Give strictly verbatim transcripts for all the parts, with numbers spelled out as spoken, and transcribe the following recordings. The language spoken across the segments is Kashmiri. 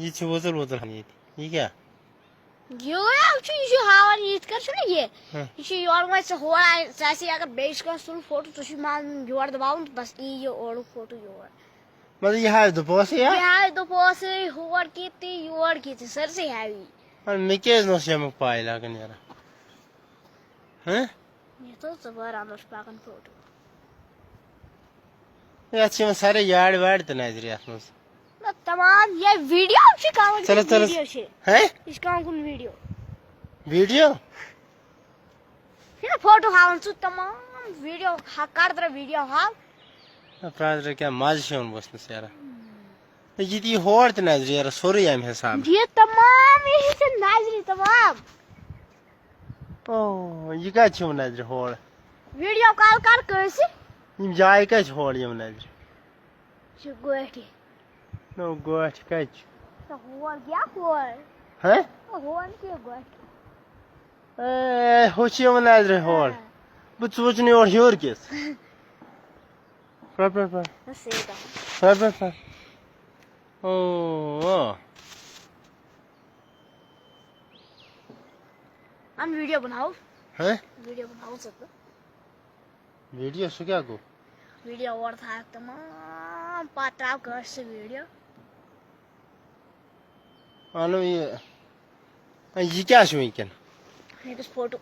یہِ چھِ وُزُل وُزُل ہن ییٚتہِ۔ یہِ کیٛاہ؟ یہِ چھُ، یہِ چھُ ہاوان، یِتھ کٔنۍ چھُنہ یہِ۔ ہہ۔ یہِ چھُ یورٕ وۄنۍ ژٕ ہورٕ آے، ژٕ آسہِ اگر بیٚیِس کٲنٛسہِ تُل فوٹو، ژٕ چھُے مان یور دَباوُن تہٕ بَس یی یہِ اورُک فوٹو یور۔ مطلب، یہِ ہاوِ دُپوسٕے، ہا؟ یہِ ہاوِ دُپوسٕے، ہور کِتھ تہِ، یور کِتھ تہِ، سٲرسٕے ہاوِ یہِ۔ وۄنۍ مےٚ کیٛازِ نہٕ اوس ییٚمیُک پَے لَگان یارٕ؟ ہہ؟ یہِ تُل ژٕ بہٕ رَنُن چھُ پَکان فوٹو۔ یَتھ چھِ یِوان سارے یارِ وارِ تہِ نظرِ یَتھ منٛز۔ نہ، تمام یہِ ویڈیو چھِ کَرُن، چلو، چلو۔ ویڈیو چھِ۔ ہے؟ یہِ چھِ کَرُن کُن ویڈیو۔ ویڈیو؟ یہِ فوٹو ہاوان ژٕ تمام ویڈیو ہا-، کَر ترٛا ویڈیو ہاو۔ نہ، پرٛانہِ کیٛاہ مَزٕ چھُ یِوان وٕچھنَس یارٕ۔ نہ، یہِ دِ یہِ ہور تہِ نظرِ یارٕ، سورُے ییٚمہِ حسابہٕ۔ یہِ تمام، یہِ چھِ نظرِ تمام۔ او، یہِ کَتہِ چھِ یِم نظرِ ہور؟ ویڈیو کال کَر کٲنٛسہِ۔ یِم جایہِ کَتہِ چھِ ہور یِم نظرِ؟ چھِ گوٹھِ۔ نو، گوٹھِ کَتہِ چھِ؟ نہ، ہور کیٛاہ ہور؟ ہہ؟ نہ، ہور کیٛاہ گوٹھِ؟ اے، ہُہ چھِ یِوان نظرِ ہور۔ ہاں۔ بہٕ ژٕ وٕچھ نہٕ یور ہیوٚر کِس۔ پرٛ، پرٛ، پرٛ۔ نہ، سیدھا۔ پرٛ، پرٛ، پرٛ۔ او، او۔ اَن ویڈیو بناو۔ ہہ؟ ویڈیو بناو ژٕ تہٕ۔ ویڈیو سُہ کیٛاہ گوٚو؟ ویڈیو اورٕ تھاوکھ تمام، پتہٕ ترٛاو کٲنٛسہِ سُہ ویڈیو۔ اَنو یہِ، یہِ کیٛاہ چھُ وٕنکٮ۪ن؟ ییٚتہِ اوس فوٹو۔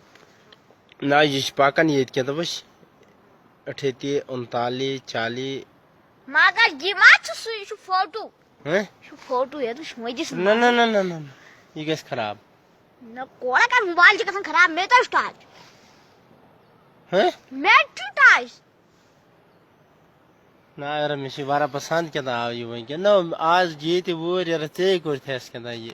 نہ، یہِ چھُ پکان ییٚتہِ کٮ۪ن، دوٚپُس، اٹھے تہِ، انتالی، چالی۔ مگر یہِ ما چھُ سُہ، یہِ چھُ فوٹو۔ ہہ؟ یہِ چھُ فوٹو، یَتھ وٕچھ مٔجِس نہ، نہ، نہ، نہ، نہ، نہ۔ یہِ گژھِ خراب۔ نہ، کورا کر موبایل چھُ گژھان خراب، مےٚ تہِ چھُ ٹچ۔ ہہ؟ مےٚ تہِ چھُ ٹچ۔ نہ، یارا، مےٚ چھِ واریاہ پسنٛد کیٛاہ تام آو یہِ وٕنکٮ۪ن۔ نہ، آز ییٚتہِ وٲرۍ، یارا، ژےٚ کوٚرتھَس کیٛاہ تام یہِ۔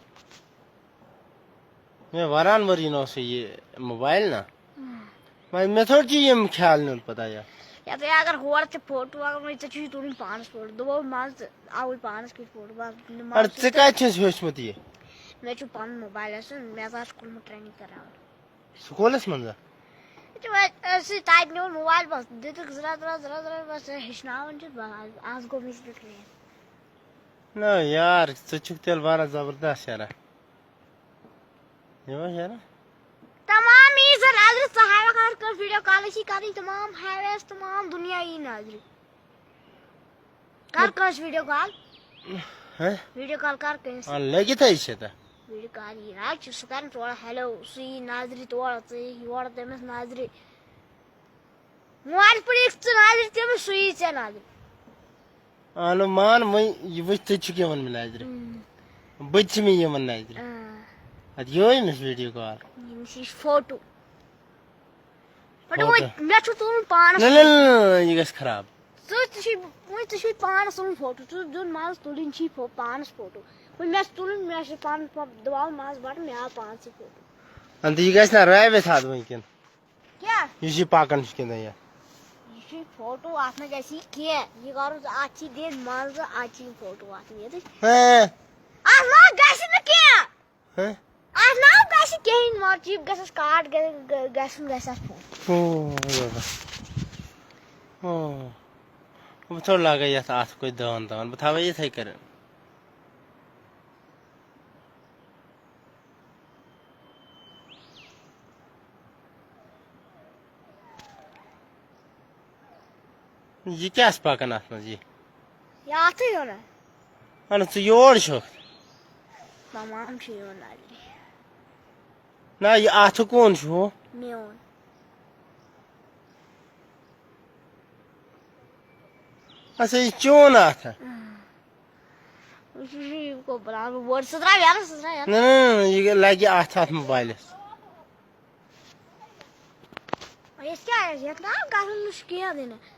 مےٚ وران ؤری نہ اوسُے یہِ موبایل نہ۔ ہم۔ وۄنۍ مےٚ تھوڑ چھِ یِم خیال نیُن پتہ یا۔ یَتھ یا اگر ہورٕ تہِ فوٹو، اگر وۄنۍ ژےٚ چھُے تُلُن پانَس فوٹو، دوٚپمو منٛز تہٕ آوُے پانَس کِتھ فوٹو، بَس نِمہٕ اَدٕ ہاو ژٕ سۭتۍ۔ کَتہِ چھُس ہیوٚچھمُت یہِ؟ مےٚ چھُ پَنُن موبایل آسان، مےٚ ہسا چھُ کوٚرمُت ٹرٛینِنٛگ کَرناوُن۔ سکوٗلَس منٛز ہا؟ یہِ چھُ وۄنۍ أسۍ تَتہِ نیوٗ موبایل، بَس دِتُکھ زٕ رَتھ، زٕ رَتھ، زٕ رَتھ، زٕ رَتھ، بَس ہیٚچھناوان چھِ، بَس آز گوٚو مےٚ سۭتۍ ٹرٛین۔ نہ یار، ژٕ چھُکھ تیٚلہِ واریاہ زبردست یارا۔ یہِ ما چھِ یارا؟ تمام یی زن نظرِ، ژٕ ہاوکھ ہر کانٛہہ ویڈیو کالٕے چھِ کرٕنۍ، تمام ہاوٮ۪س، تمام دُنیا یی نظرِ۔ کر کٲنٛسہِ ویڈیو کال۔ ہہ؟ ویڈیو کال کر کٲنٛسہِ۔ آ، لٔگِتھ ہے چھِ تہٕ۔ ویڈیو کال یی نہ، چھُ سُہ کران تورٕ ہیلو، سُہ یی نظرِ تورٕ، ژٕ یی یورٕ تٔمِس نظرِ۔ موبایل پٲٹھۍ یِکھ ژٕ نظرِ تٔمِس، سُہ یی ژےٚ نظرِ۔ اہنو مان وۄنۍ، یہِ وٕچھ، ژٕ تہِ چھُکھ یِوان مےٚ نظرِ۔ اۭں۔ بہٕ تہِ چھِ مےٚ یِوان نظرِ۔ اۭں۔ اَدٕ یہِ أمِس ویڈیو کال۔ ییٚمِس یہِ چھُ فوٹو۔ فوٹو۔ فوٹو وۄنۍ مےٚ چھُ تُلُن پانَس۔ نہ، نہ، نہ، نہ، یہِ گژھِ خراب۔ ژٕ تہِ چھُے، وۄنۍ ژٕ چھُے پانَس تُلُن فوٹو۔ ژٕ دیُن منٛز تُلٕنۍ چھی فو-، پانَس فوٹو۔ وۄنۍ مےٚ چھُ تُلُن، مےٚ چھُ پانَس پا-، دِوان منٛز بَٹُن، مےٚ آو پانسٕے فوٹو۔ اَدٕ یہِ گژھِ نہ رٲوِتھ اَتھ وٕنکٮ۪ن۔ کیٛاہ؟ یُس یہِ پَکان چھُ کِنہٕ یہِ؟ یہِ چھُے فوٹو، اَتھ نہ گژھِ یہِ کینٛہہ۔ یہِ کَرُن ژٕ، اَتھ چھی دِنۍ منٛزٕ، اَتھ چھی فوٹو اَتھ ییٚتہِ۔ ہہ۔ اَتھ نہ گژھِ نہٕ کینٛہہ۔ ہہ؟ اَتھ نہ گژھِ کِہیٖنۍ، مگر چیٖپ گژھٮ۪س کاٹ گژھِ، گژھُن گژھِ اَتھ فوٹو۔ او، بابا۔ او۔ بہٕ تھوڑا لاگے یَتھ اَتھ کُے دٲن دٲن، بہٕ تھاوے یِتھَے کٔنۍ۔ یہِ کیٛاہ آسہِ پَکان اَتھ منٛز یہِ؟ یہِ اَتھٕے یونہ۔ اَہن ژٕ یور چھُکھ۔ تمام چھُ یِوان نظرِ۔ نہ، یہِ اَتھٕ کون چھُ ہُہ؟ میون۔ اچھا، یہِ چون اَتھٕ؟ اۭں۔ وٕچھ، وٕچھ، یہِ گوٚو بلاے وورٕ۔ سُہ درٛاو یَلہٕ، سُہ درٛاو یَلہٕ۔ نہ، نہ، نہ، نہ، یہِ لَگہِ اَتھ، اَتھ موبایلَس۔ ییٚتہِ کیٛاہ آسہِ؟ یَتھ نہ گژھُن نہٕ چھُ کینٛہہ دِنہٕ۔